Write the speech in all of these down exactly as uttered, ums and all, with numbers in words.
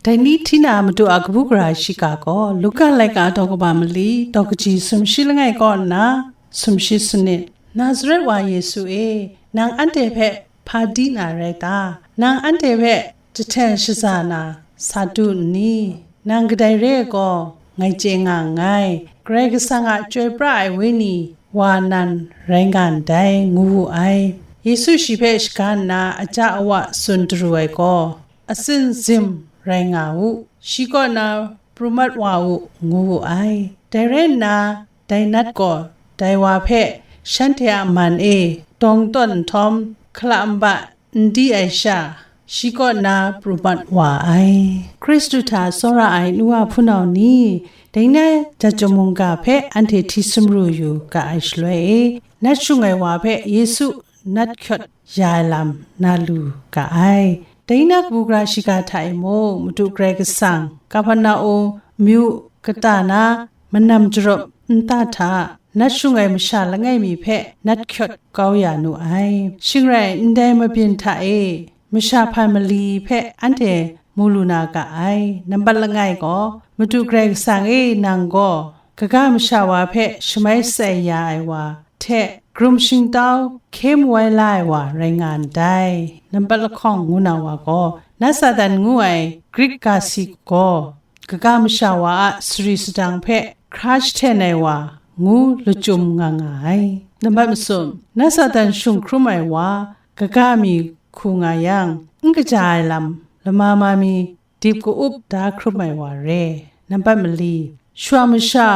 Dai ni hti na Madu a kabu gara shiga gaw, Luka laika daw kaba mali, daw kaji sumshi langai kaw nna, sumshi sanit. Nazaret wa Yesu e, nang anhte hpe hpa di na rai ta? Nang anhte hpe jahten shaza na sa du n ni? Nang kadai re ai gaw, ngai chye nga nngai. Karai Kasang a Chyoi pra ai Wenyi wa nan rai nga ndai, ngu wu ai. Yesu shi hpe shaga nna aja awa tsun daru ai gaw, atsin zim rai nga u, shi kaw na pru mat wa u, ngu wu ai. Dai rai nna, dai nat gaw dai wa hpe shanhte a man e dawng tawn nhtawm, hkala nba n di ai sha, shi kaw na pru mat wa ai. Hkristu hta tsawra ai nu wa hpunau ni, dai na jat chyum mungga hpe anhte hti sumru yu ga ai shaloi e, nat shung ai wa hpe Yesu nat hkyawt ya ai lam na lu ga ai. Dai na kabu gara shiga hta e mung, Madu Karai Kasang, Kapernaum myu kata na manam jarawp nta hta nat shung ai masha langai mi hpe nat hkyawt kau ya nu ai. Shing rai, ndai mabyin hta e masha hpan mali hpe anhte mu lu na ga ai. Nambat langai gaw, Madu Karai Kasang e, nang gaw kaga masha wa hpe shamai sai ya ai wa hte, karum shingtau hkye mu ai la ai wa rai nga ndai. Nambat lahkawng ngu na wa gaw, na Satan ngu ai Grik ga si gaw, kaga masha wa a sari sadang hpe hkra jahten ai wa ngu lachyum nga nga ai. Nambat masum, na Satan shung hkrum ai wa kaga mi hku nga yang, n kaja ai lam lama ma mi dip ka-up da hkrum ai wa re. Nambat mali, shawa masha,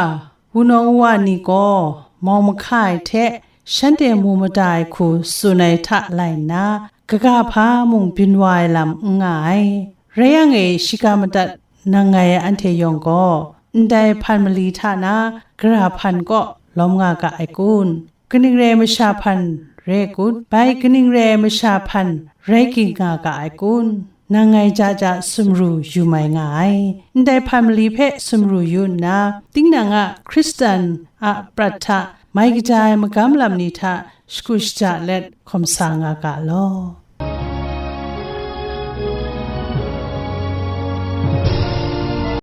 wunawng wa ni gaw mau mahka ai hte shanhte mu mada ai hku tsun ai hta lai nna, kaga hpa mung byin wa ai lam n nga ai. Rai yang e, shiga madat nang ngai anhte yawng gaw, ndai hpan mali hta na gara hpan kaw lawm nga ga ai kun? Kaning rai masha hpan re kun? Bai kaning rai masha hpan rai ging nga ga ai kun? Nang ngai ja ja sumru yu mai nga ai. Ndai hpan mali hpe sumru yu nna, tinang a Hkristan a prat hta mai kaja ai magam lam ni hta shagu shaja let hkawm sa nga ga law.